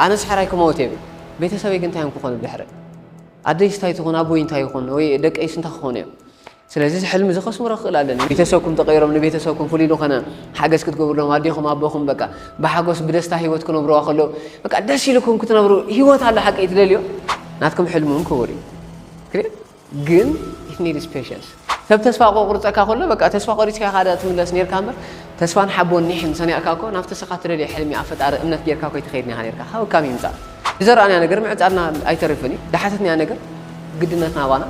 ኣነስ ሕራይ ክመውት እየ። ቤተሰበይ ግን እንታይ እዮም ክኾኑ ብድሕሪ? ኣደይስ እንታይ ትኾን? ኣቦይ እንታይ ይኾን? ወይ ደቀይስ እንታይ ክኾኑ እዮም? ስለዚ እዚ ሕልሚ እዚ ከስምሮ ክኽእል ኣለኒ። ቤተሰብኩም ተቐይሮም ንቤተሰብኩም ፍሉይ ዝኾነ ሓገዝ ክትገብርሎም፣ ኣዴኹም ኣቦኹም በቃ ብሓጎስ ብደስታ ህይወት ክነብሩዋ ከለዉ በቃ ደስ ኢልኩም ክትነብሩ ህይወት ኣሎ ሓቂ ትደልዮ? ናትኩም ሕልሚ እውን ክቡር እዩ። ክልል ግን it needs patience። ሰብ ተስፋ ቆርጸካ ከሎ በቃ ተስፋ ቆሪጽካ ኢኻ ትምለስ ኔርካ እምበር ተስፋን ሓቦን ኒሕን ሰኒቕካ እኮ ናብቲ ስኻ ትደልዮ ሕልሚ ኣብ ፈጣሪ እምነት ጌርካ እኮ ኣይትኸይድን ኢኻ ኔርካ። ካብ ካም ይምጻእ ዝዘራእናያ ነገር ምዕጻድና ኣይተርፍን እዩ። ዝሓተትናያ ነገር ግድነትና ኣባና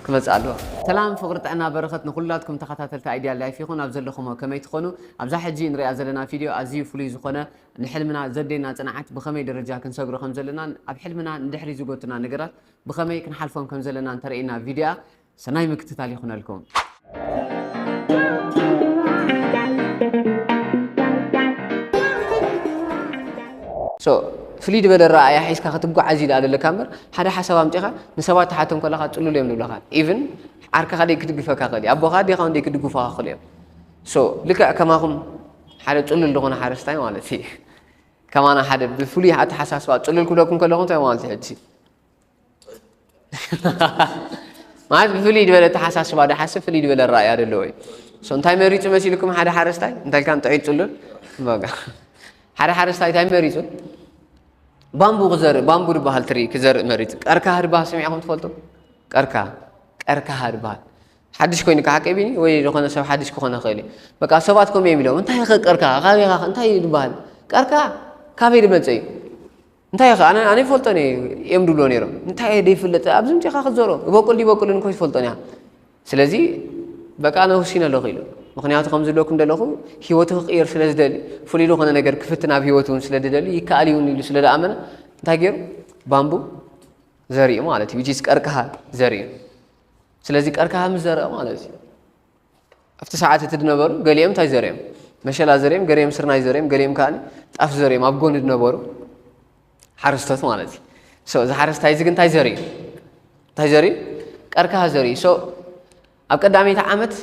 ክመጽእ ኣለዎ። ሰላም ፍቕሪ ጥዕና በረኸት ንኹላትኩም ተኸታተልቲ ኣይድያ ላይፍ ይኹን ኣብ ዘለኹሞ ከመይ ትኾኑ? ኣብዛ ሕጂ ንሪኣ ዘለና ቪድዮ ኣዝዩ ፍሉይ ዝኾነ ንሕልምና ዘድልየና ጽንዓት ብኸመይ ደረጃ ክንሰግሮ ከም ዘለናን ኣብ ሕልምና ንድሕሪ ዝጎቱና ነገራት ብኸመይ ክንሓልፎም ከም ዘለና እንተርእየና ቪድያ ሰናይ ምክትታል ይኹነልኩም። So ፍልይ ዝበለ ረኣያ ሒዝካ ክትጓዓዝ እዩ ደኣ ዘለካ እምበር ሓደ ሓሳብ ኣምፂኻ ንሰባት ትሓቶም ከለኻ ፅሉል እዮም ዝብለኻ። ኢቭን ዓርክኻ ደይ ክድግፈካ ክእል እዩ ኣቦኻ ኣዴኻ እውን ደይ ክድግፉኻ ክኽእሉ እዮም። So ልክዕ ከማኹም ሓደ ፅሉል ዝኾነ ሓረስታይ ማለት እዩ። ከማና ሓደ ብፍሉይ ኣተሓሳስባ ፅሉል ክብለኩም ከለኹ እንታይ ማለት እዩ ሕጂ ማለት ብፍልይ ዝበለ ኣተሓሳስባ ዝሓስብ ፍልይ ዝበለ ኣረኣእያ ዘለዎ እዩ። So እንታይ መሪፁ መሲልኩም ሓደ ሓረስታይ እንታይ ኢልካ ጥዑይ ፅሉል በቃ ሓደ ሓረስታይ እንታይ መሪፁ ባምቡ ክዘርእ ባምቡ ዝበሃል ትሪ ክዘርእ መሪፁ ቀርካሃ ዝበሃል ሰሚዕኩም ትፈልጡ? ቀርካሃ ቀርካሃ ዝበሃል ሓድሽ ኮይኑ ከዓ ሓቂ ቢኒ ወይ ዝኾነ ሰብ ሓድሽ ክኾነ ይኽእል እዩ። በቃ ሰባት ከምኡ እዮም ኢሎም እንታይ ኸ ቀርካሃ ካበይ ኸ እንታይ እዩ ዝበሃል? ቀርካሃ ካበይ ዝመፀ እዩ? እንታይ ኢኻ ኣነ ኣነ ይፈልጦ ነየ እዮም ድብሎ ነይሮም እንታይ እየ ደይፍለጥ ኣብዚ ምፅኻ ክትዘሮ ይበቁል ድይበቁልን እኮ ይትፈልጦን እያ ስለዚ በቃ ኣነ ወሲነ ኣለኹ ኢሉ ምኽንያቱ ከም ዝብለኩም ዘለኹ ህይወቱ ክቕየር ስለ ዝደሊ ፍሉይ ዝኾነ ነገር ክፍትን ኣብ ህይወቱ እውን ስለ ዝደሊ ይከኣል ይውን ኢሉ ስለ ዝኣመነ እንታይ ገይሩ ባምቡ ዘሪኡ ማለት እዩ which is ቀርቅሃ ዘሪኡ ስለዚ ቀርቅሃ ምስ ዘርአ ማለት እዩ ኣብቲ ሰዓት እቲ ዝነበሩ ገሊኦም እንታይ ዘርኦም መሸላ ዘርኦም ገሊኦም ስርናይ ዘርኦም ገሊኦም ከዓ ጣፍ ዘርኦም ኣብ ጎኒ ዝነበሩ ሓረስቶት ማለት እዩ so እዚ ሓረስታይ እዚ ግን እንታይ ዘርኡ እንታይ ዘርኡ ቀርካሃ ዘርኡ so ኣብ ቀዳመይቲ ዓመት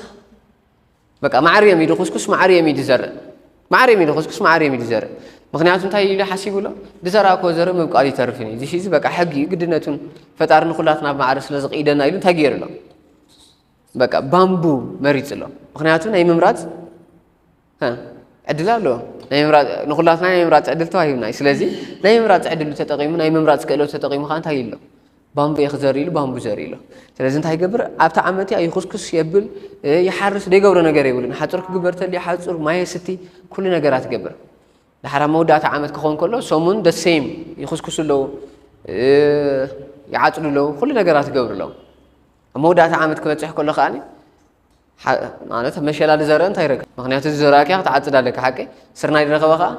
በቃ ማዕር እዮም ኢሉ ኩስኩስ ማዕር እዮም ኢሉ ዘርእ ማዕር እዮም ኢሉ ኩስኩስ ማዕር እዮም ኢሉ ዘርእ ምክንያቱ እንታይ ኢሉ ሓሲቡ ኣሎ ድዘራእኮ ዘርእ ምብቃሉ ይተርፍን እዩ እዚ በቃ ሕጊ እዩ ግድነቱን ፈጣሪ ንኩላትና ማዕር ስለ ዝቕይደና ኢሉ እንታይ ገይሩ ኣሎ በቃ ባምቡ መሪፁ ኣሎ ምክንያቱ ናይ ምምራፅ ዕድል ኣለዎ ንኩላትና ናይ ምምራፅ ዕድል ተዋሂብና እዩ ስለዚ ናይ ምምራፅ ዕድሉ ተጠቂሙ ናይ ምምራፅ ክእለቱ ተጠቂሙ ከዓ እንታይ ኣሎ ባምቡ እየ ክዘሪ ኢሉ ባምቡ ዘሪ ኢሎ ስለዚ እንታይ ይገብር ኣብቲ ዓመት እያ ይኩስኩስ የብል ይሓርስ ዘይገብሮ ነገር የብሉን ሓፁር ክግበር ተልዩ ሓፁር ማየ ስቲ ኩሉ ነገራት ይገብር ድሓር ኣብ መወዳእታ ዓመት ክኸውን ከሎ ሰሙን the same ይኹስኩሱ ኣለዉ ይዓፅዱ ኣለዉ ኩሉ ነገራት ይገብሩ ኣለዉ ኣብ መወዳእታ ዓመት ክበፅሕ ከሎ ከዓ ማለት መሸላ ዝዘርአ እንታይ ይረክብ ምክንያቱ ዝዘራእክያ ክትዓፅድ ኣለካ ሓቂ ስርናይ ዝረኸበ ከዓ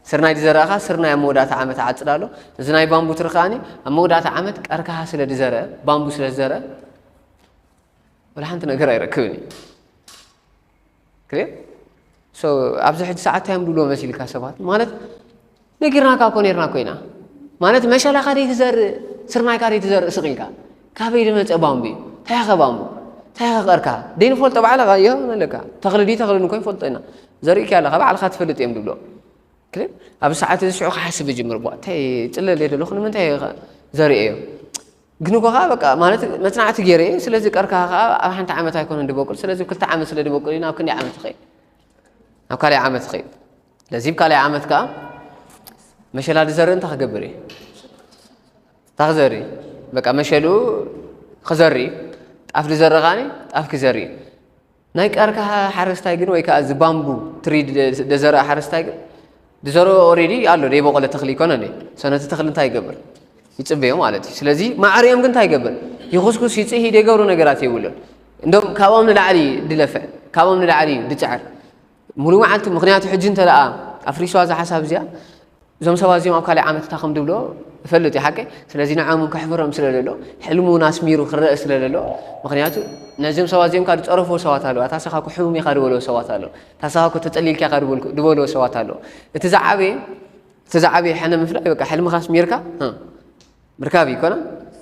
ስርናይ ዝዘራእካ ስርናይ ኣብ መወዳእታ ዓመት ዓፅድ ኣሎ እዚ ናይ ባምቡ ትሪ ከዓ ኣብ መወዳእታ ዓመት ቀርካሃ ስለ ዝዘርአ ባምቡ ስለ ዝዘርአ ወላ ሓንቲ ነገር ኣይረክብን እዩ ክልል ኣብዚ ሕጂ ሰዓት እንታይ እዮም ድብልዎ መሲልካ ሰባት ማለት ነጊርናካ እኮ ነርና ኮይና ማለት መሸላካ ደይ ትዘርእ ስርናይካ ደይ ትዘርእ ስቕ ኢልካ ካበይ ዝመፀ ባምቡ እዩ እንታይ ከ ባምቡ እንታይ ከ ቀርካ ደይ ንፈልጦ ባዕላ ዮ ኣለካ ተኽሊ ድዩ ተኽሊ ንኮ ይፈልጦ ኢና ዘርእኪ ኣለካ ባዕልካ ትፈልጥ እዮም ድብሎ ክልል ኣብዚ ሰዓት እዚ ሽዑ ክሓስብ ይጅምር ቧ እንታይ ፅለል እየ ዘለኹ ንምንታይ ዘርእዮ ግን እኮ ከዓ በቃ ማለት መፅናዕቲ ገይረ እየ ስለዚ ቀርካ ከዓ ኣብ ሓንቲ ዓመት ኣይኮነን ድበቁል ስለዚ ክልተ ዓመት ስለ ድበቁል እዩ ናብ ክንደይ ዓመት ይኸይድ ናብ ካልኣይ ዓመት ይኸይድ ስለዚ ካልኣይ ዓመት ከዓ መሸላ ድዘርእ እንታይ ክገብር እዩ እንታይ ክዘሪ በቃ መሸሉ ክዘሪ ጣፍ ድዘርእ ከዓ ጣፍ ክዘሪ ናይ ቀርከሃ ሓረስታይ ግን ወይ ከዓ እዚ ባምቡ ትሪ ደዘርአ ሓረስታይ ግን ድዘርኦ ኦሬዲ ኣሎ ደይበቆለ ተኽሊ ይኮነ ሰነቲ ተኽሊ እንታይ ይገብር ይፅበዮ ማለት እዩ ስለዚ ማዕሪኦም ግን እንታይ ይገብር ይኹስኩስ ይፅሂ ደይገብሩ ነገራት የብሉን እንደም ካብኦም ንላዕሊ ድለፍዕ ካብኦም ንላዕሊ ድፅዕር ሙሉ መዓልቲ ምክንያቱ ሕጂ እንተ ኣፍሪስዋ ዝሓሳብ እዚኣ እዞም ሰባት እዚኦም ኣብ ካልእ ዓመት እታ ከም ድብሎ እፈልጥ እዩ ሓቀይ ስለዚ ንዖም ከሕፍሮም ስለ ዘሎ ሕልሙ እውን ኣስሚሩ ክረአ ስለ ዘሎ ምክንያቱ ነዚኦም ሰባት እዚኦም ካብ ዝፀረፍዎ ሰባት ኣለዉ ኣታ ሰኻ እኮ ሕሙም ኢኻ ዝበልዎ ሰባት ኣለዉ እታ ሰኻ እኮ ተፀሊልካ ኢኻ ዝበልዎ ሰባት ኣለዉ እቲ ዝዓበየ እቲ ዝዓበየ ሕነ ምፍላይ በቃ ሕልምኻ ኣስሚርካ ምርካብ ይኮና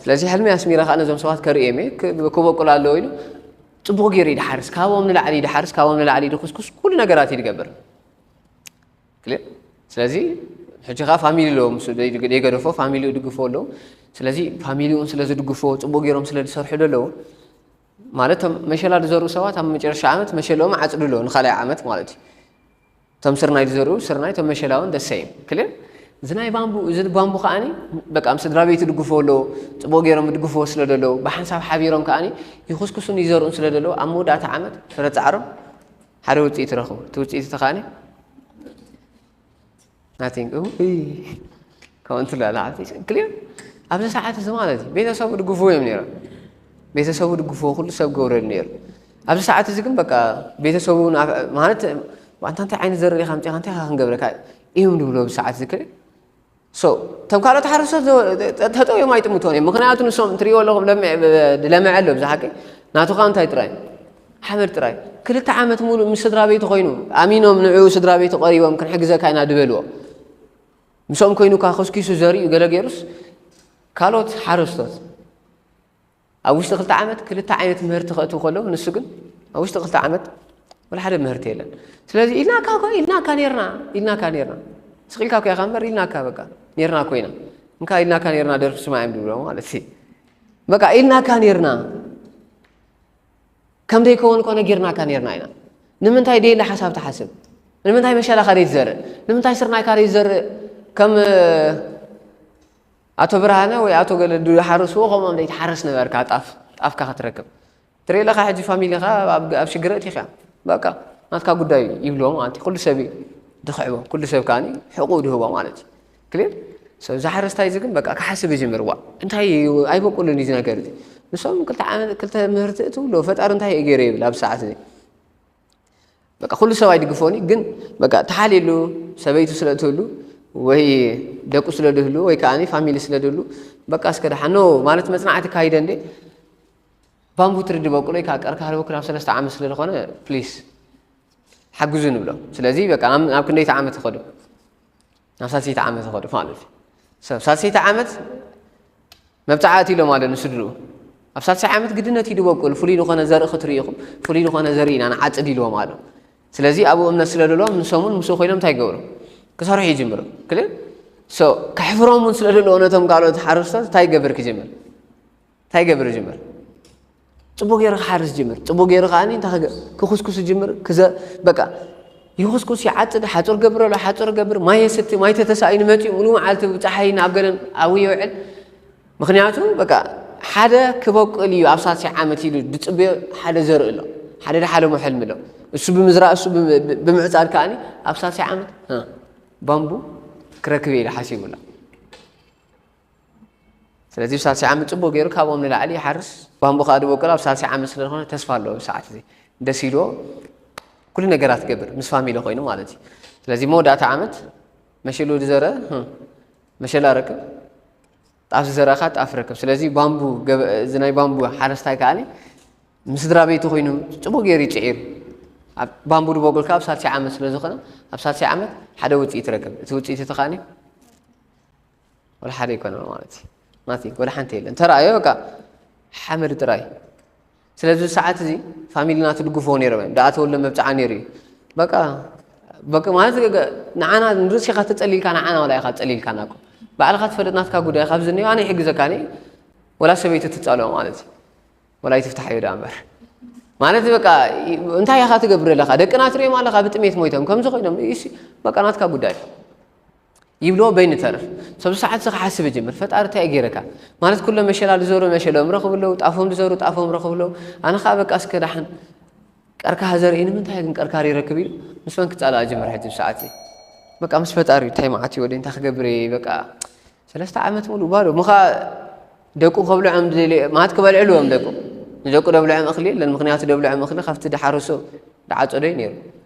ስለዚ ሕልሚ ኣስሚረ ከዓ ነዞም ሰባት ከርእዮም እየ ክበቁል ኣለዎ ኢሉ ፅቡቅ ገይሩ ይድሓርስ ካብኦም ንላዕሊ ይድሓርስ ካብኦም ንላዕሊ ይድኩስኩስ ኩሉ ነገራት እዩ ዝገብር ክልል ስለዚ ሕጂ ከዓ ፋሚሊ ኣለዎ ምስ ዘይገደፎ ፋሚሊኡ ድግፎ ኣለዉ። ስለዚ ፋሚሊውን ስለ ዝድግፎ፣ ፅቡቅ ገይሮም ስለ ዝሰርሑ ዘለዉ ማለት እቶም መሸላ ዝዘርኡ ሰባት ኣብ መጨረሻ ዓመት መሸለኦም ዓፅዱ ኣለዉ ንካልኣይ ዓመት ማለት እዩ። እቶም ስርናይ ዝዘርኡ ስርናይ፣ እቶም መሸላ እውን ደሰይም ክልል። እዚ ናይ ባምቡ፣ እዚ ባምቡ ከዓኒ በቃ ምስ ስድራ ቤቱ ድግፎ ኣለዎ፣ ፅቡቅ ገይሮም ድግፎ ስለ ዘለዉ ብሓንሳብ ሓቢሮም ከዓኒ ይኹስኩሱን ይዘርኡን ስለ ዘለዉ ኣብ መወዳእታ ዓመት ፍረ ፃዕሮም ሓደ ውፅኢት ይረኽቡ። እቲ ውፅኢት እቲ ከዓኒ ናቲንግ ከምኡ እንትላለ ክሊር ኣብዚ ሰዓት እዚ ማለት እዩ። ቤተሰቡ ድግፍዎ እዮም ነይሮም። ቤተሰቡ ድግፍዎ፣ ኩሉ ሰብ ገብረሉ ነይሩ። ኣብዚ ሰዓት እዚ ግን በቃ ቤተሰቡ ናብ- ማለት ኣንታ እንታይ ዓይነት ዘርኢ ኢኻ ኣምፂኻ እንታይ ኢኻ ክንገብረካ እዮም ድብሎ ኣብዚ ሰዓት እዚ ክሊር። ሶ እቶም ካልኦት ሓረስቶት ተጠው እዮም ኣይጥምትዎን እዮም። ምክንያቱ ንሶም ትሪእዎ ኣለኹም ለምዐ ኣሎ ኣብዚ ሓቂ ናቱ ከዓ እንታይ ጥራይ ሓመድ ጥራይ ክልተ ዓመት ሙሉእ ምስ ስድራ ቤቱ ኮይኑ ኣሚኖም ንዕኡ ስድራ ቤቱ ቀሪቦም ክንሕግዘካ ኢና ድበልዎ። ምስኦም ኮይኑ እኳ ኮስኪሱ ዘሪኡ ገለ ገይሩስ ካልኦት ሓረስቶት ኣብ ውሽጢ ክልተ ዓመት ክልተ ዓይነት ምህርቲ ከእትው ከለዉ ንሱ ግን ኣብ ውሽጢ ክልተ ዓመት ወላ ሓደ ምህርቲ የለን። ስለዚ ኢልናካ እኮ ኢልናካ ኔርና ኢልናካ ኔርና ስቕ ኢልካ እኮ ኢኻ እምበር ኢልናካ በቃ ኔርና ኮይና እንካ ኢልናካ ኔርና ደርፊ ስማ እዮም ድብሎ ማለት እዩ። በቃ ኢልናካ ኔርና ከም ደይከውን እኮ ነጊርናካ ኔርና ኢና። ንምንታይ ደየለ ሓሳብ ትሓስብ? ንምንታይ መሸላኻ ደይትዘርእ? ንምንታይ ስርናይካ ደይትዘርእ? ከም ኣቶ ብርሃነ ወይ ኣቶ ገለ ዝሓረስዎ ከምኦም ዘይትሓርስ ነበርካ ጣፍ ጣፍካ ክትረክብ ትርኢ ኣለኻ። ሕጂ ፋሚሊኻ ኣብ ኣብ ሽግር ኣእቲኻ በቃ ናትካ ጉዳይ እዩ ይብልዎ ማለት እዩ። ኩሉ ሰብ እዩ ድኽዕቦ፣ ኩሉ ሰብ ከኣ ሕቑኡ ድህቦ ማለት እዩ። ክሊር ሰብ እዚ ሓረስታይ እዚ ግን በቃ ክሓስብ ይጅምር። ዋ እንታይ እዩ ኣይበቁልን እዩ እዚ ነገር እዚ። ንሶም ክልተ ዓመት ክልተ ምህርቲ እትብሎ ፈጣሪ እንታይ እዩ ገይሩ ይብል ኣብ ሰዓት እዚ በቃ ኩሉ ሰብ ኣይድግፎኒ ግን በቃ ተሓልየሉ ሰበይቱ ስለ እትህሉ ወይ ደቁ ስለ ድህሉ ወይ ከዓ ፋሚሊ ስለ ድህሉ በቃ እስከ ደሓን ኖ ማለት መፅናዕቲ ካይደ እንዴ ባምቡ ትሪ ድበቁል ወይ ከዓ ቀርካሃ ድበኩል ኣብ ሰለስተ ዓመት ስለ ዝኾነ ፕሊስ ሓግዙ ንብሎ። ስለዚ በቃ ናብ ክንደይቲ ዓመት ይኸዱ ናብ ሳልሰይቲ ዓመት ይኸዱ ማለት እዩ። ሰብ ሳልሰይቲ ዓመት መብፅዓ ኣትዩ ኣሎ ማለት ንስድርኡ ኣብ ሳልሳይ ዓመት ግድነት እዩ ድበቁል ፍሉይ ዝኾነ ዘርኢ ክትርኢ ኢኹም ፍሉይ ዝኾነ ዘርኢ ኢና ንዓፅድ ኢልዎም ኣሎ። ስለዚ ኣብኡ እምነት ስለ ዘለዎም ንሶምን ምስኡ ኮይኖም እንታይ ይገብሩ ክሰርሑ ይጅምሩ ክልል ሶ ከሕፍሮም እውን ስለ ዘለዎ ነቶም ካልኦት ሓረስቶት እንታይ ይገብር ክጅምር እንታይ ይገብር ይጅምር ፅቡቅ ገይሩ ክሓርስ ይጅምር ፅቡቅ ገይሩ ከዓ እንታይ ክገ- ክኹስኩስ ይጅምር ክዘ በቃ ይኹስኩስ ይዓፅድ ሓፁር ገብረሉ ሓፁር ገብር ማይ የስቲ ማይ ተተሳኢኑ መፂኡ ሙሉ መዓልቲ ብፀሓይ ናብ ገለን ኣብኡ ይውዕል ምክንያቱ በቃ ሓደ ክበቁል እዩ ኣብ ሳልሳይ ዓመት ኢሉ ዝፅበዮ ሓደ ዘርኢ ኣሎ ሓደ ድሓለሞ ሕልሚ ኣሎ እሱ ብምዝራእ እሱ ብምዕፃድ ከዓ ኣብ ሳልሳይ ዓመት ባምቡ ክረክብ ኢሉ ሓሲቡ ኣሎ ስለዚ ሳልሳይ ዓመት ፅቡቅ ገይሩ ካብኦም ንላዕሊ ይሓርስ ባምቡ ከዓ ዝበቁል ኣብ ሳልሳይ ዓመት ስለዝኮነ ተስፋ ኣለዎ ብሰዓት እዚ ደስ ኢልዎ ኩሉ ነገራት ትገብር ምስ ፋሚሊ ኮይኑ ማለት እዩ ስለዚ መወዳእታ ዓመት መሸሉ ዝዘረ መሸላ ረክብ ጣፍ ዝዘረእካ ጣፍ ረክብ ስለዚ ባምቡ እዚ ናይ ባምቡ ሓረስታይ ከዓ ምስ ስድራ ቤቱ ኮይኑ ፅቡቅ ገይሩ ይፅዒሩ ባምቡ ዝበቁል ከዓ ኣብ ሳልሳይ ዓመት ስለዝኮነ ኣብ ሳልሳይ ዓመት ሓደ ውፅኢት ረክብ እቲ ውፅኢት እቲ ከዓ ወላ ሓደ ኣይኮነን ማለት እዩ ናቲንግ ወላ ሓንቲ የለን ተረኣዮ በቃ ሓመድ ጥራይ ስለዚ ሰዓት እዚ ፋሚሊ ናቱ ድግፍዎ ነይሮም እዮም ደኣተወለ መብፅዓ ነይሩ እዩ በቃ በቃ ማለት ንዓና ንርእስኻ ተፀሊልካ ንዓና ወላ ኢኻ ፀሊልካና እኮ ባዕልኻ ትፈልጥ ናትካ ጉዳይ ካብዚ እኒኦ ኣነ ይሕግዘካ እኔ ወላ ሰበይቱ ትፃልኦ ማለት እዩ ወላ ይትፍታሓዮ ደኣ እምበር ማለት በቃ እንታይ ኢኻ ትገብር ኣለኻ ደቅና ትሪኦም ኣለኻ ብጥሜት ሞይቶም ከምዚ ኮይኖም በቃ ናትካ ጉዳይ ይብልዎ በይኑ ተርፍ። ሰብዚ ሰዓት እዚ ክሓስብ ይጅምር፣ ፈጣሪ እንታይ እዩ ገይረካ? ማለት ኩሎም መሸላ ዝዘሩ መሸለኦም ረኽቡ ኣለዉ፣ ጣፎም ዝዘሩ ጣፎም ረኽቡ ኣለዉ። ኣነ ኸዓ በቃ እስከ ደሓን ቀርካሃ ዘርኢ ንምንታይ ግን ቀርካሃ ዘይረክብ ኢሉ ምስ መን ክጻላእ ይጅምር ሕጂ ብሰዓት እዚ? በቃ ምስ ፈጣሪ እንታይ መዓት እዩ ወደይ እንታይ ክገብር እየ በቃ ሰለስተ ዓመት ሙሉእ ባዶ ምኻ ደቁ ከብልዖም ዝደልየ ማለት ክበልዕሉ እዮም ደቁ። ንደቁ ደብልዖም እኽሊ የለን ምኽንያቱ ደብልዖም እኽሊ ካብቲ ድሓረሶ ድዓጸዶ እዩ ነይሩ።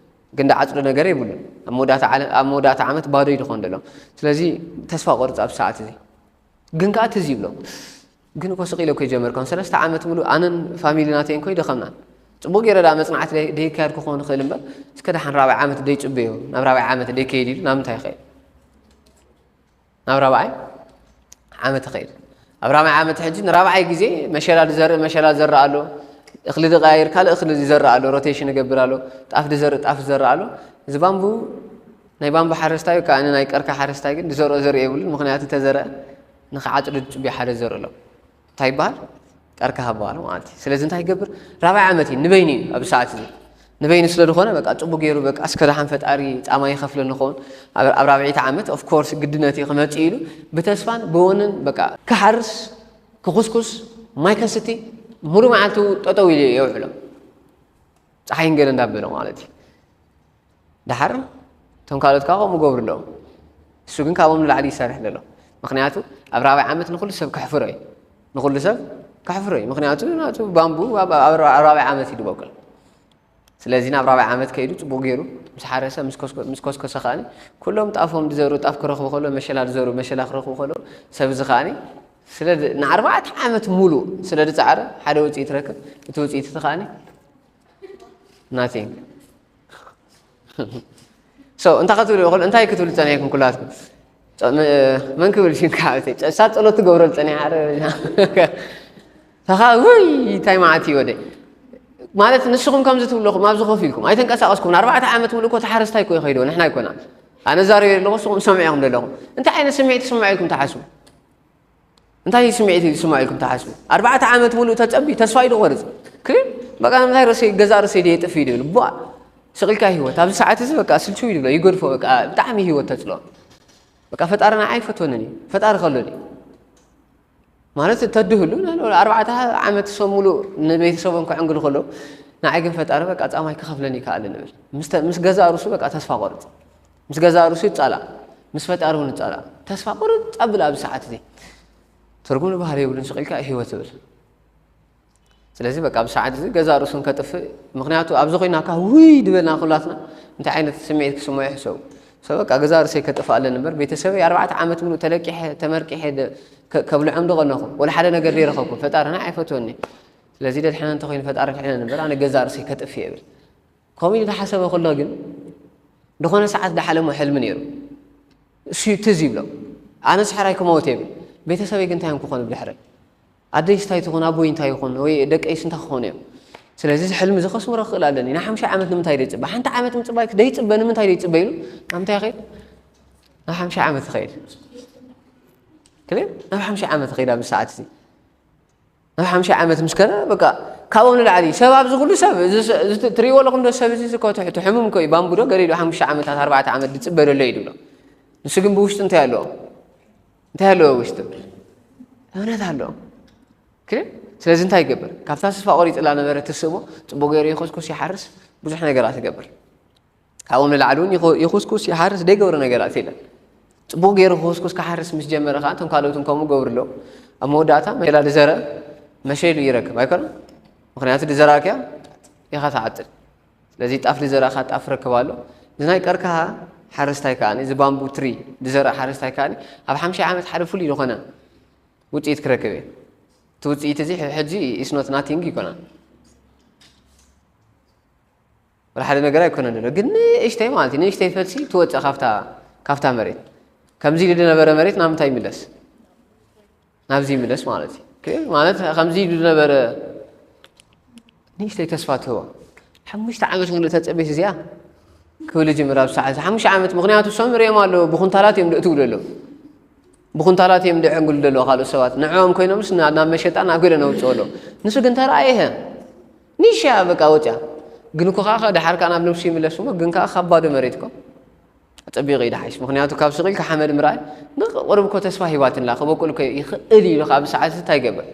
ግን ድዓጽዶ ነገር የብሉን። ኣብ መወዳእታ ዓለ- ኣብ መወዳእታ ዓመት ባዶ እዩ ዝኾን ዘሎ። ስለዚ ተስፋ ቆርጽ ኣብ ሰዓት እዚ። ግን ከኣ ትዝ ይብሎም። ግን እኮ ስቕ ኢለ እኮ ይጀመርካን ሰለስተ ዓመት ሙሉእ ኣነን ፋሚሊ ናተይን እኮ ይደኸምናን። ጽቡቕ ገይረ ደኣ መጽናዕቲ ደይ- ደይካየድኩ ክኸውን ይኽእል እምበር እስከ ደሓን ራብዓይ ዓመት ደይጽበዮ ናብ ራብዓይ ዓመት ደይከይድ ኢሉ ናብ ምንታይ ይኸይድ? ናብ ራብዓይ ዓመት ይኸይድ። ኣብ ራብዓይ ዓመት ሕጂ ንራብዓይ ግዜ መሸላ ዝዘርእ መሸላ ዝዘርእ ኣሎ፣ እኽሊ ዝቀያይር ካልእ እኽሊ ዝዘርእ ኣሎ፣ ሮቴሽን ይገብር ኣሎ፣ ጣፍ ዝዘርእ ጣፍ ዝዘርእ ኣሎ። እዚ ባምቡ ናይ ባምቡ ሓረስታይ ወይ ከኣ ናይ ቀርካ ሓረስታይ ግን ዝዘርኦ ዘርኢ የብሉን። ምኽንያቱ ተዘርአ ንኽዓጽድ ዝጽበዮ ሓደ ዘርኢ ኣሎ። እንታይ ይበሃል? ቀርካ ይበሃል ማለት እዩ። ስለዚ እንታይ ይገብር? ራብዓይ ዓመት እዩ፣ ንበይኑ እዩ ኣብዚ ሰዓት እዚ። ንበይኑ ስለ ዝኾነ በቃ ጽቡቕ ገይሩ በቃ እስከ ደሓን ፈጣሪ ጻማ ይኸፍለኒ ይኸውን። ኣብ ኣብ ራብዐይቲ ዓመት ኦፍ ኮርስ ግድነት እዩ ክመጽእ ኢሉ ብተስፋን ብወንን በቃ ክሓርስ፣ ክኹስኩስ፣ ማይ ከስቲ፣ ሙሉእ መዓልቱ ጠጠው ኢሉ የውዕሎ። ጸሓይን ገለ እንዳበለ ማለት እዩ። ደሓር እቶም ካልኦት ከዓ ከምኡ ገብሩ ኣለዉ። እሱ ግን ካብኦም ንላዕሊ ይሰርሕ ዘሎ። ምኽንያቱ ኣብ ራብዓይ ዓመት ንኹሉ ሰብ ከሕፍሮ እዩ። ንኹሉ ሰብ ከሕፍሮ እዩ። ምኽንያቱ ናቱ ባምቡ ኣብ ኣብ ራብዓይ ዓመት እዩ ዝበቁል። ስለዚ ናብ ራብዓይ ዓመት ከይዱ ጽቡቕ ገይሩ ምስ ሓረሰ፣ ምስ ኮስኮ-፣ ምስ ኮስኮሰ ከኣኒ ኩሎም ጣፎም ዝዘሩ ጣፍ ክረኽቡ ከሎ፣ መሸላ ዝዘሩ መሸላ ክረኽቡ ከሎ፣ ሰብ እዚ ከኣኒ ስለ ድ-፣ ንኣርባዕተ ዓመት ሙሉእ ስለ ዝጸዓረ ሓደ ውጽኢት ረክብ። እቲ ውጽኢት እቲ ከኣኒ ናቲንግ። ሶ እንታይ ክትብሉ ይኽእሉ? እንታይ ክትብሉ ጸኒሕኩም ኩላትኩም? ጸ-፣ መ-፣ መን ክብል ሽም ከዓብተይ? ጸ-፣ እሳ ጸሎት ትገብረሉ ጸኒሓ፣ ኣረ፣ ተኻ-፣ ውይ፣ እንታይ መዓት እዩ ወደ? ማለት ንስኹም ከምዚ ትብለኹም ኣብዚ ኮፍ ኢልኩም ኣይተንቀሳቐስኩም። ኣርባዕተ ዓመት ሙሉእ እኮ ተሓረስታይ እኮ ይኸይዶ፣ ንሕና ኣይኮና። ኣነ ዛረብ ኣለኹ፣ ንስኹም ሰሚዕኹም ዘለኹም። እንታይ ዓይነት ስምዒት ይስምዕ ኢልኩም ትሓስቡ? እንታይ ስምዒት እዩ ዝስምዖ ኢልኩም ትሓስቡ? ኣርባዕተ ዓመት ሙሉእ ተጸቢ፣ ተስፋ እዩ ዝቖርጽ። ክሪም፣ በቃ ንምንታይ ርእሰይ፣ ገዛእ ርእሰይ ድየ የጥፍእ ድብል። ቧ! ስቕ ኢልካ ህይወት። ኣብዚ ሰዓት እዚ በቃ ስልችው እዩ ዝብሎ፣ ይገድፎ፣ በቃ ብጣዕሚ ህይወት ተጽልኦ። በቃ ፈጣሪ ንዓይ ኣይፈትወንን እዩ። ፈጣሪ ከሎኒ። ማለት ተድህሉ፣ ኣርባዕተ ዓመት ሰብ ሙሉእ ንቤተሰቦም ከዕንግሉ ከለዉ፣ ንዓይ ግን ፈጣሪ በቃ ጻማይ ክኸፍለኒ ይከኣልን እብል። ምስ ተ-፣ ምስ ገዛእ ርእሱ በቃ ተስፋ ቆርጽ። ምስ ገዛእ ርእሱ ይጻላእ፣ ምስ ፈጣሪ እውን ይጻላእ። ተስፋ ቁርጽ ኣብል ኣብዚ ሰዓት እዚ። ትርጉም ንባህሪ የብሉን፣ ስቕ ኢልካ ህይወት ትብል። ስለዚ በቃ ኣብዚ ሰዓት እዚ ገዛእ ርእሱ እንከጥፍእ፣ ምኽንያቱ ኣብዚ ኮይና እካ ውይ ድበልና ኩላትና እንታይ ዓይነት ስምዒት ክስምዖ ይሕሰቡ። ሰብ በቃ ገዛእ ርእሰይ ከጥፍእ ኣለኒ እምበር ቤተሰበይ ኣርባዕተ ዓመት ሙሉእ ተለቂሐ፣ ተመርቂሐ ደ-፣ ከ-፣ ከብልዖም ዶ ቀነኹ? ወላ ሓደ ነገር ዘይረኸብኩ። ፈጣሪ ንዓይ ኣይፈትወኒ። ስለዚ ደድሕነ እንተኾይኑ ፈጣሪ ድሕነን እምበር ኣነ ገዛእ ርእሰይ ከጥፍእ እብል። ከምኡ ኢሉ ዝሓሰበ ከሎ ግን፣ ዝኾነ ሰዓት ዝሓለሞ ሕልሚ ነይሩ። እሱ እዩ ትዝ ይብሎ። ኣነስ ሕራይ ክመውት እየ ይብል። ቤተሰበይ ግን እንታይ እዮም ክኾኑ ብድሕረይ? ኣደይስ እንታይ ትኾን? ኣቦይ እንታይ ይኾን? ወይ ደቀይስ እንታይ ክኾኑ እዮም? ስለዚ እዚ ሕልሚ እዚ ከስምሮ ክኽእል ኣለኒ። ንሓሙሻይ ዓመት ንምንታይ ደይጽበ? ሓንቲ ዓመት ምጽባይ ደይጽበ፣ ንምንታይ ደይጽበ ኢሉ ናብ ምንታይ ይኸይድ? ናብ ሓሙሻይ ዓመት ይኸይድ። ክልል ናብ ሓሙሻይ ዓመት ይኸይድ ኣብዚ ሰዓት እዚ። ናብ ሓምሻይ ዓመት ምስ ከደ፣ በቃ፣ ካብኦም ንላዕሊ፣ ሰብ ኣብዚ ኩሉ ሰብ፣ እዚ ሰ-፣ እዚ ት-፣ ትርእይዎ ኣለኹም ዶ ሰብ እዚ፣ እዚ እኮ ትሕ-፣ ትሕሙም እኮ እዩ፣ ባምቡ ዶ ገለ ኢሉ ሓሙሽተ ዓመታት፣ ኣርባዕተ ዓመት ዝጽበ ዘሎ እዩ ድብሎ። ንሱ ግን ብውሽጡ እንታይ ኣለዎ? እንታይ ኣለዎ ውሽጡ? እምነት ኣለዎ። ኦኬ? ስለዚ እንታይ ይገብር? ካብታ ተስፋ ቆሪጽላ ነበረ ትስእሞ፣ ጽቡቕ ገይሩ ይኹስኩስ ይሓርስ፣ ብዙሕ ነገራት ይገብር። ካብኦም ንላዕሊ እውን ይኹ-፣ ይኹስኩስ፣ ይሓርስ፣ ዘይገብሮ ነገራት የለን። ጽቡቕ ገይሩ ክኹስኩስ፣ ክሓርስ ምስ ጀመረ ከኣ፣ እቶም ካልኦት እውን ከምኡ ገብሩ ኣለዉ። ኣብ መወዳእታ፣ መሸላ ዝዘርአ መሸሉ ይረክብ፣ ኣይኮነን? ምኽንያቱ፣ ዝዘራእካዮ ኢኻ ትዓጽድ። ስለዚ፣ ጣፍ ዝዘራእካ ጣፍ ረክብ ኣሎ። እዚ ናይ ቀርከሃ ሓረስታይ ከኣ፣ እዚ ባምቡ ትሪ ዝዘርአ ሓረስታይ ከኣ፣ ኣብ ሓምሻይ ዓመት ሓደ ፍሉይ ዝኾነ ውጽኢት ክረክብ እዩ። እቲ ውጽኢት እዚ፣ ሕ-፣ ሕጂ is not nothing ይኮና። ወላ ሓደ ነገር ኣይኮነን ዘሎ፣ ግን ንእሽተይ ማለት እዩ፣ ንእሽተይ ፈልሲ ትወጽእ ካብታ፣ ካብታ መሬት። ከምዚ ኢሉ ዝነበረ መሬት ናብ ምንታይ ይምለስ? ናብዚ ይምለስ ማለት እዩ። ኦኬ? ማለት ከምዚ ኢሉ ዝነበረ ንእሽተይ ተስፋ ትህቦ። ሓሙሽተ ዓመት ሙሉእ ተጸበይስ እዚኣ ክብል ይጅምር ኣብ ሰዓት ሓሙሽተ ዓመት፣ ምኽንያቱ እሶም ርእዮም ኣለዉ፣ ብኩንታላት እዮም ደእትዉ ዘለዉ። ብኩንታላት እዮም ደዕንግሉ ዘለዉ ካልኦት ሰባት። ንዕኦም ኮይኖምስ ና-፣ ናብ መሸጣ ናብ ገለ ነውጽኦ ኣለዉ። ንሱ ግን ተረኣየ። ኒሻ በቃ ወጽያ። ግን እኮ ከኣ ደሓር ከኣ ናብ ነብሱ ይምለስ እሞ፣ ግን ከኣ ካብ ባዶ መሬት እኮ ኣጸቢቑ እዩ ድሓይሽ። ምኽንያቱ ካብ ስቕ ኢልካ ሓመድ ምርኣይ ንቁሩብ እኮ ተስፋ ሂባትንላ፣ ክበቁል እኮ ይኽእል እዩ ኢሉ ከኣ ብሰዓት እንታይ ይገብር?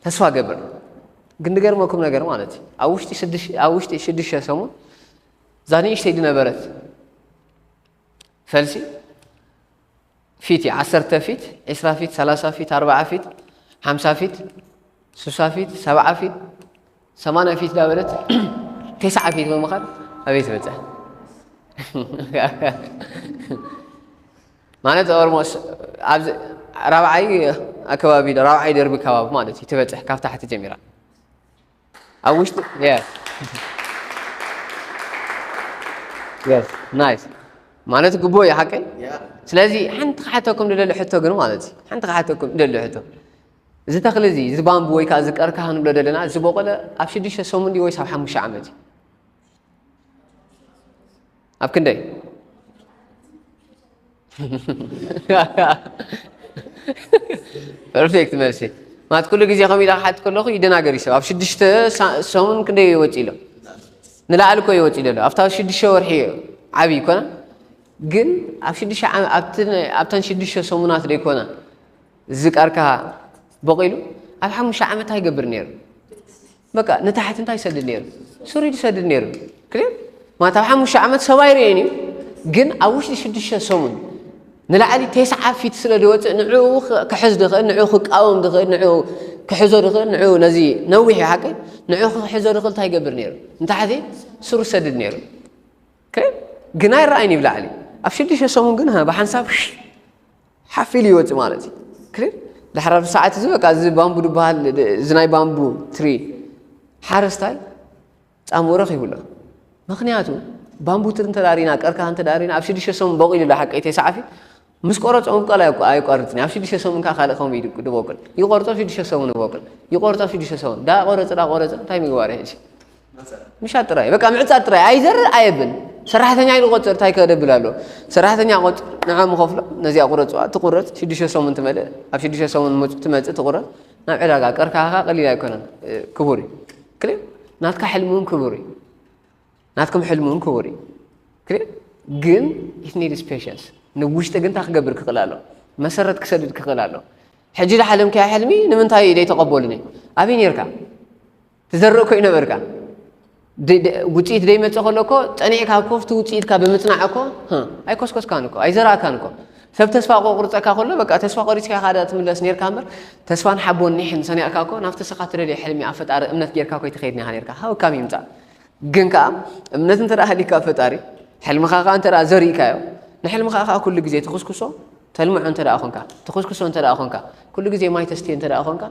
ተስፋ ገብር። ግን ዝገርመኩም ነገር ማለት እዩ፣ ኣብ ውሽጢ ሽዱሽ-፣ ኣብ ውሽጢ ሽዱሽተ ሰሙን እዛ ንእሽተይ ዝነበረት ፈልሲ ፊት እዩ፣ ዓሰርተ ፊት፣ ዕስራ ፊት፣ ሰላሳ ፊት፣ ኣርብዓ ፊት፣ ሓምሳ ፊት፣ ስሳ ፊት፣ ሰብዓ ፊት፣ ሰማንያ ፊት ዳበለት፣ ተስዓ ፊት ብምኻድ ኣበይ ትበጽሕ? ማለት ኦልሞስት ኣብዚ ራብዓይ ኣከባቢ፣ ራብዓይ ደርቢ ከባቢ ማለት እዩ ትበጽሕ፣ ካብ ታሕቲ ጀሚራ። ኣብ ውሽጢ፣ የስ። የስ፣ ናይስ። ማለት ግቡእ እዩ፣ ሓቀይ? ያ። ስለዚ ሓንቲ ክሓተኩም ዝደሊ ሕቶ ግን ማለት እዩ፣ ሓንቲ ክሓተኩም ዝደሊ ሕቶ። እዚ ተኽሊ እዚ፣ እዚ ባምቡ ወይ ከኣ እዚ ቀርከሃ ንብሎ ዘለና፣ ዝበቆለ ኣብ ሽዱሽተ ሰሙን ድዩ ወይስ ኣብ ሓሙሽተ ዓመት እዩ? ኣብ ክንደይ? ፐርፌክት መልሲ። ማለት ኩሉ ግዜ ከም ኢላ ክሓት ከለኹ ይደናገር ይሰብ ኣብ ሽዱሽተ ሳ- ሰሙን ክንደይ ይወፅ ኢሎ ንላዕሊ እኮ ይወፅ ኢሎ ኣብታ ሽዱሽተ ወርሒ ዓብዪ ይኮና ግን ኣብ ሽዱሽተ ዓመ- ኣብቲ- ኣብተን ሽዱሽተ ሰሙናት ደይኮና ዝቃርካ በቂሉ ኣብ ሓሙሽተ ዓመት ኣይገብር ነይሩ በቃ ንታሕቲ እንታይ ይሰድድ ነይሩ ሱሪ ይሰድድ ነይሩ ክሊር ማለት ኣብ ሓሙሽተ ዓመት ሰብ ኣይርእየን እዩ ግን ኣብ ውሽጢ ሽዱሽተ ሰሙን ንላዕሊ ቴስዓ ፊት ስለ ዝወፅእ ንዕኡ ክሕዝ ድኽእል ንዕኡ ክቃወም ድኽእል ንዕኡ ክሕዞ ድኽእል ንዕኡ ነዚ ነዊሕ እዩ ሓቂ ንዕኡ ክሕዞ ድኽእል እንታይ ይገብር ነይሩ ንታሕቲ ሱሪ ይሰድድ ነይሩ ክሊር ግን ኣይረኣይን እዩ ብላዕሊ ኣብ ሽዱሽተ ሰሙን ግን ብሓንሳብ ሓፊል ይወፅእ ማለት እዩ ክሊር ድሕር ኣብዚ ሰዓት እዚ በቃ እዚ ባምቡ ዝበሃል እዚ ናይ ባምቡ ትሪ ሓረስታይ ፃምኡ ረኺቡ ኣሎ ምክንያቱ ባምቡ ትሪ እንተዳሪና ቀርካ እንተዳሪና ኣብ ሽዱሽተ ሰሙን በቂሉ ኣሎ ሓቀይ ተሰዓፊ ምስ ቆረፆ ምብቃል ኣይቋርፅን ኣብ ሽዱሽተ ሰሙን ከዓ ካልእ ከምኡ ኢሉ ድበቁል ይቆርፆ ሽዱሽተ ሰሙን ይበቁል ይቆርፆ ሽዱሽተ ሰሙን ዳ ቆረፅ ዳ ቆረፅ እንታይ ምግባር ይሕዚ ምሻጥ ጥራይ በቃ ምዕጻድ ጥራይ ኣይዘርእ ኣየብል ሰራሕተኛ ኢሉ ቆጽር እንታይ ከደብል ኣሎ ሰራሕተኛ ቆጽር ንዓ ምኸፍሎ ነዚኣ ቁረጽዋ ትቁረጽ ሽዱሽተ ሰሙን ትመልእ ኣብ ሽዱሽተ ሰሙን መጹ ትመጽእ ትቁረጽ ናብ ዕዳጋ ቀርካኻ ቀሊል ኣይኮነን ክቡር እዩ ክልእ ናትካ ሕልሚ እውን ክቡር እዩ ናትኩም ሕልሚ እውን ክቡር እዩ ክልእ ግን it needs patience ንውሽጢ ግን እንታይ ክገብር ክኽእል ኣሎ መሰረት ክሰድድ ክኽእል ኣሎ ሕጂ ዝሓለምካያ ሕልሚ ንምንታይ ደይተቐበሉኒ ኣበይ ነርካ ትዘርእ እኮ ይነበርካ ውፅኢት ደይመፀ ከሎ እኮ ፀኒዕካ እኮ ብቲ ውፅኢትካ ብምፅናዕ እኮ ኣይኮስኮስካን እኮ ኣይዘራእካን እኮ ሰብ ተስፋ ቆቁርፀካ ከሎ በቃ ተስፋ ቆሪፅካ ኢኻ ትምለስ ነርካ እምበር ተስፋን ሓቦን ኒሕን ሰኒቕካ እኮ ናብቲ ስኻ ትደልዮ ሕልሚ ኣብ ፈጣሪ እምነት ጌርካ እኮ ኣይትኸይድን ኢኻ ነርካ ሃብካም ይምፃእ ግን ከዓ እምነት እንተ ሃሊካ ኣብ ፈጣሪ ሕልምኻ ከዓ እንተ ዘሪእካዮ ንሕልምኻ ከዓ ኩሉ ግዜ ትኹስኩሶ ተልምዖ እንተ ኮንካ ትኹስኩሶ እንተ ኮንካ ኩሉ ግዜ ማይ ተስትዮ እንተ ኮንካ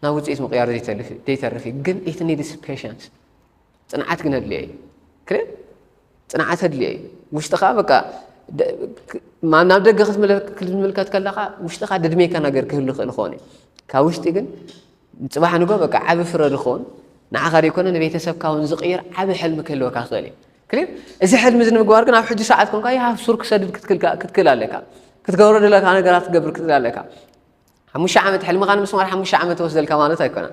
ናብ ውፅኢት ምቕያር ዘይተርፍ እዩ ግን it needs patience ፅንዓት ግን ኣድልዮ እዩ ክልል ፅንዓት ኣድልዮ እዩ ውሽጥኻ በቃ ናብ ደገ ክትምልከት ከለኻ ውሽጥኻ ደድሜካ ነገር ክህሉ ይኽእል ክኾን እዩ ካብ ውሽጢ ግን ፅባሕ ንጎ በቃ ዓቢ ፍረ ዝኸውን ንዓኻ ዘይኮነ ንቤተሰብካ እውን ዝቕይር ዓቢ ሕልሚ ክህልወካ ክኽእል እዩ ክልል እዚ ሕልሚ እዚ ንምግባር ግን ኣብ ሕጂ ሰዓት ኮንካ ይሃብ ሱር ክሰድድ ክትክእል ኣለካ ክትገብሮ ዘለካ ነገራት ክትገብር ክትክእል ኣለካ ሓሙሽተ ዓመት ሕልምኻ ንምስማር ሓሙሽተ ዓመት ወስደልካ ማለት ኣይኮነን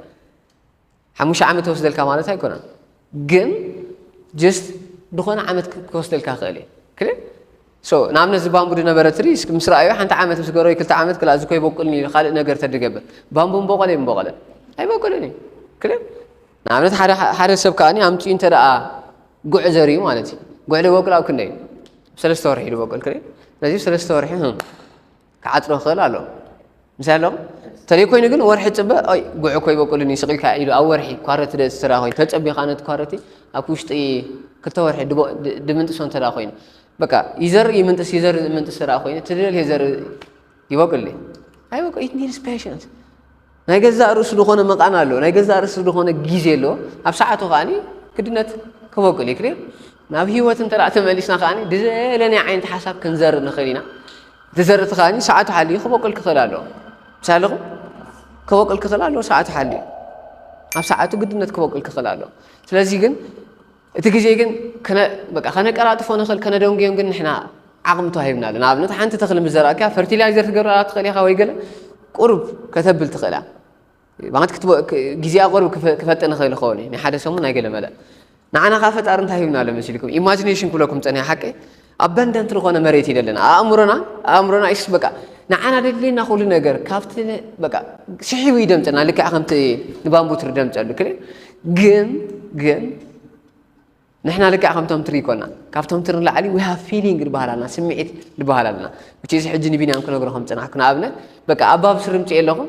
ሓሙሽተ ዓመት ወስደልካ ማለት ኣይኮነን ግን just ዝኾነ ዓመት ክወስደልካ ክእል እዩ ክልል ንኣብነት እዚ ባምቡ ዝነበረ ትሪ ምስ ረኣዮ ሓንቲ ዓመት ምስ ገረዮ ክልተ ዓመት ክላ እዚ ኮይበቁልኒ ካልእ ነገር ተድገብር ባምቡ ምበቆለ ይምበቆለ ኣይበቁልን እዩ ክልል ንኣብነት ሓደ ሰብ ከዓ ኣምፅኡ እንተ ጉዕ ዘርዩ ማለት እዩ ጉዕ ዝበቁል ኣብ ክንደይ ሰለስተ ወርሒ ዝበቁል ክልል ስለዚ ሰለስተ ወርሒ ክዓፅዶ ክኽእል ኣሎ ምሳይ ኣለኹ ተለይ ኮይኑ ግን ወርሒ ፅበ ጉዕ እኮ ይበቁልን እዩ ስቂልካ ኢሉ ኣብ ወርሒ ኳረት ስራ ኮይኑ ተፀቢኻ ነቲ ኳረቲ ኣብ ውሽጢ ክልተ ወርሒ ድምንጥሶ እንተ ኮይኑ በቃ ይዘር ይምንጥስ ይዘር ይምንጥስ ስራ ኮይኑ ትደልዮ ዘር ይበቁል ኣይበቁ it needs patience ናይ ገዛእ ርእሱ ዝኾነ መቓን ኣለዎ ናይ ገዛእ ርእሱ ዝኾነ ግዜ ኣለዎ ኣብ ሰዓቱ ከዓ ግድነት ክበቁል ይክእል ናብ ህይወት እንተ ተመሊስና ከዓ ዝደለናዮ ዓይነት ሓሳብ ክንዘርእ ንኽእል ኢና እቲ ዘርእቲ ከዓ ሰዓቱ ሓልዩ ክበቁል ክኽእል ኣለዎ ምስ ኣለኹ ክበቁል ክኽእል ኣለዎ ሰዓቱ ሓልዩ ኣብ ሰዓቱ ግድነት ክበቁል ክኽእል ኣለዎ ስለዚ ግን እቲ ግዜ ግን ከነቀላጥፎ ንኽእል ከነደንጉዮም ግን ንሕና ዓቕሚ ተዋሂብና ኣሎ ንኣብነት ሓንቲ ተኽሊ ምስ ዘራእካ ፈርቲላይዘር ትገብራ ትኽእል ኢኻ ወይ ገለ ቁሩብ ከተብል ትኽእላ ማለት ግዜኣ ቁሩብ ክፈጥን ይኽእል ይኸውን እዩ ናይ ሓደ ሰሙን ናይ ገለ መለ ንዓና ከዓ ፈጣሪ እንታይ ሂብና ኣሎ መሲልኩም ኢማጂኔሽን ክብለኩም ፀኒሐ ሓቂ ኣበንደንት ዝኾነ መሬት እዩ ዘለና ኣእምሮና ኣእምሮና ኢስ በቃ ንዓና ደድልየና ኩሉ ነገር ካብቲ በቃ ስሒቡ ይደምፀና ልክዕ ከምቲ ንባምቡትር ደምፀሉ ክልል ግን ግን ንሕና ልክዕ ከምቶም ትሪ ይኮና ካብቶም ትሪ ንላዕሊ we have feeling ዝበሃል ኣለና ስምዒት ዝበሃል ኣለና which is ሕጂ ንቢንያም ክነግሮ ከም ፀናሕኩ ንኣብነት በቃ ኣባብ ስርምፂ ኣለኹ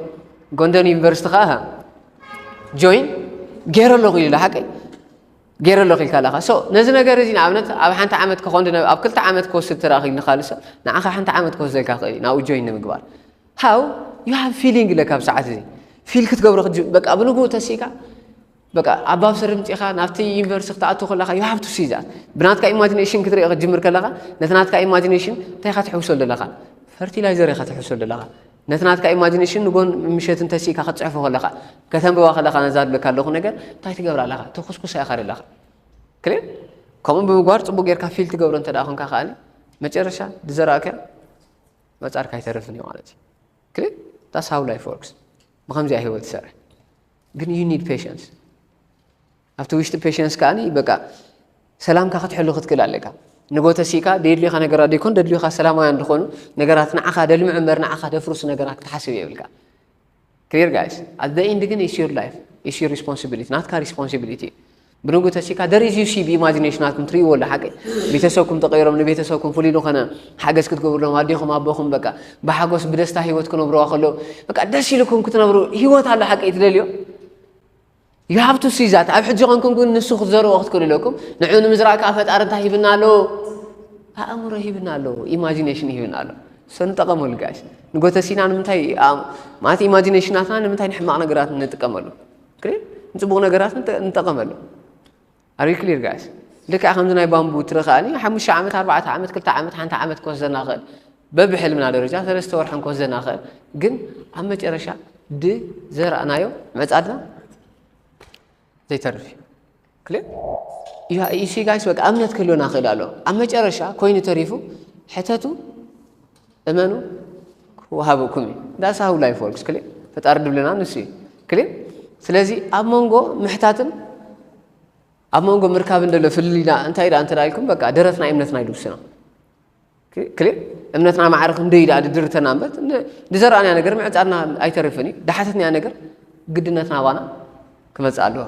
ጎንደር ዩኒቨርሲቲ ከዓ join ገይረ ኣለኹ ኢሉ ሓቀይ ገይረ ኣለኹ ኢልካ ኣለኻ so ነዚ ነገር እዚ ንኣብነት ኣብ ሓንቲ ዓመት ክኾን ኣብ ክልተ ዓመት ክወስድ ተራኺብ ንኻልእ ሰብ ንዓኻ ሓንቲ ዓመት ክወስደልካ ክእል እዩ ናብኡ join ንምግባር how you have feeling ኢለ ካብ ሰዓት እዚ feel ክትገብሮ ክትጅ በቃ ብንግኡ ተሲእካ በቃ ኣባብ ስርምፂኻ ናብቲ ዩኒቨርሲቲ ክትኣቱ ከለኻ you have to see that ብናትካ ኢማጂኔሽን ክትሪኦ ክትጅምር ከለኻ ነቲ ናትካ ኢማጂኔሽን እንታይ ኢኻ ትሕውሰሉ ዘለኻ ፈርቲላይዘር ኢኻ ትሕውሰሉ ዘለኻ ነቲ ናትካ ኢማጂኔሽን ንጎን ምሸት እንተሲእካ ክትፅሕፎ ከለኻ ከተንብባ ከለኻ ነዛ ድለካ ኣለኹ ነገር እንታይ ትገብር ኣለኻ ተኹስኩሳ ኢኻ ዘለኻ ክልል ከምኡ ብምግባር ፅቡቅ ጌርካ feel ትገብሮ እንተ ኮንካ ከኣ መጨረሻ ዝዘራእካዮ መጻድካ ኣይተርፍን እዩ ማለት እዩ። ክሊር? That's how life works። ብኸምዚኣ ህይወት ትሰርሕ። ግን you need patience። ኣብቲ ውሽጢ patience ከኣኒ በቃ ሰላምካ ክትሕሉ ክትክእል ኣለካ። ንጎተሲካ ደድልዩካ ነገራት ደይኮን ደድልዩካ ሰላማውያን ዝኾኑ ነገራት ንዓኻ ደልምዑ እምበር ንዓኻ ደፍርሱ ነገራት ክትሓስብ የብልካ። ክሊር ጋይስ? At the end ግን it's your life, it's your responsibility፣ ናትካ responsibility። ብንጉ ተሲካ there is you see ብኢማጂኔሽናትኩም ትርእይዎ ኣሎ ሓቂ። ቤተሰብኩም ተቐይሮም ንቤተሰብኩም ፍሉይ ዝኾነ ሓገዝ ክትገብርሎም ኣዴኹም ኣቦኹም በቃ ብሓጎስ ብደስታ ህይወት ክነብርዋ ከለዉ በቃ ደስ ኢልኩም ክትነብሩ ህይወት ኣሎ ሓቂ ትደልዮ። You have to see that። ኣብ ሕጂ ቐንኩም ግን ንሱ ክትዘርዎ ክትክእሉ ኣለኩም። ንዑ ንምዝራእ ከዓ ፈጣሪ እንታይ ሂብና ኣሎ? ኣእምሮ ሂብና ኣሎ፣ ኢማጂኔሽን ሂብና ኣሎ። So ንጠቐመሉ ጋይስ። ንጎተሲና ንምንታይ ማለት ኢማጂኔሽናትና ንምንታይ ንሕማቕ ነገራት ንጥቀመሉ? ክሊር? ንፅቡቕ ነገራት ንጠ- ንጠቐመሉ። Are you clear ጋይስ? ልክዕ ከምዚ ናይ ባምቡ ትረ ከኣኒ ሓሙሽተ ዓመት ኣርባዕተ ዓመት ክልተ ዓመት ሓንቲ ዓመት ክወስደና ክእል በብሕልምና ደረጃ ሰለስተ ወርሕን ክወስደና ክእል ግን ኣብ መጨረሻ ድዘራእናዮ መፃድና ዘይተርፍ እዩ። ክሊር? ኢሲ ጋይስ በቃ እምነት ክህልወና ክእል ኣሎ። ኣብ መጨረሻ ኮይኑ ተሪፉ ሕተቱ እመኑ ክወሃበኩም እዩ። That's how life works። ክሊር? ፈጣሪ ድብልና ንሱ እዩ። ክሊር? ስለዚ ኣብ መንጎ ምሕታትን ኣብ መንጎ ምርካብን ዘሎ ፍልልይና እንታይ ዳ እንተ ኢልኩም በቃ ደረት ናይ እምነትና ይልብስና። ክሊር? እምነትና ማዕረ ክንደይ ዳ ድድርተና እምበት ንዘራእናያ ነገር ምዕፃድና ኣይተርፍን እዩ። ድሓተትናያ ነገር ግድነትና ባና ክመፅእ ኣለዎ።